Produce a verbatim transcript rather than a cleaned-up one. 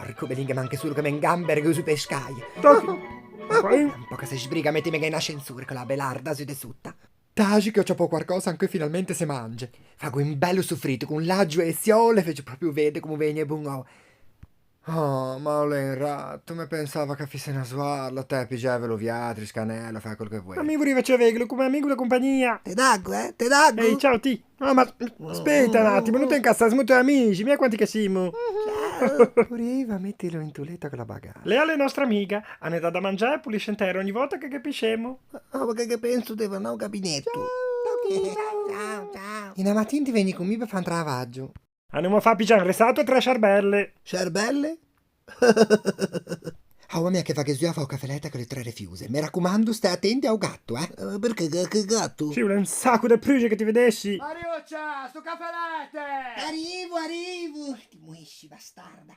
Perché o Belin ghe manche solo che me 'ngambere che o zo pe scaglie. Tocchi. Un pò che se sbriga a mettimeghe in ascensore, quella belarda zo de sota. Taxi che o ciappo quarcòsa, ancheu finalmente se mange. Fago un bello sofrito con l'aggio e e siole, faccio proprio vede come vegno bon. Oh, ma o l'é un rato, me pensava che fisse na soarla, te piggiavelo viatri, scanelo, fâ quel che vuei. Ma mi vorriva ciaveglo come amigo da compagnia. Te dago, eh? Te dago? Ehi, ciao ti. Ah, ma speta un attimo, no te incazzâ, semo toi amixi, mira quanti che semo. Ciao. Vorriva mettelo in to leto con la bagaglia. Lea a l'é nostra amiga, a ne dà da mangiâ e pulisce in tera ogni volta che ghe piscemo. Oh, ma che, che penso de fâ no gabineto? Ciao, ciao. Ciao, ciao. In a matin ti vegni con mi pe fâ un travaggio. Anemo a fâ piggiâ un resato e tre sciarbelle. Sciarbelle? Ah, ma mia che va che zo a fâ o cafè lete con le tre refiuse. Me racomando, stæ atenti a-o gato, eh? Eh, perché? Che, che gato? Sì, o l'é un saco de pruje che ti vedessi. Mariuccia, sto cafè lete! Arrivo, arrivo! Ti muesci, bastarda.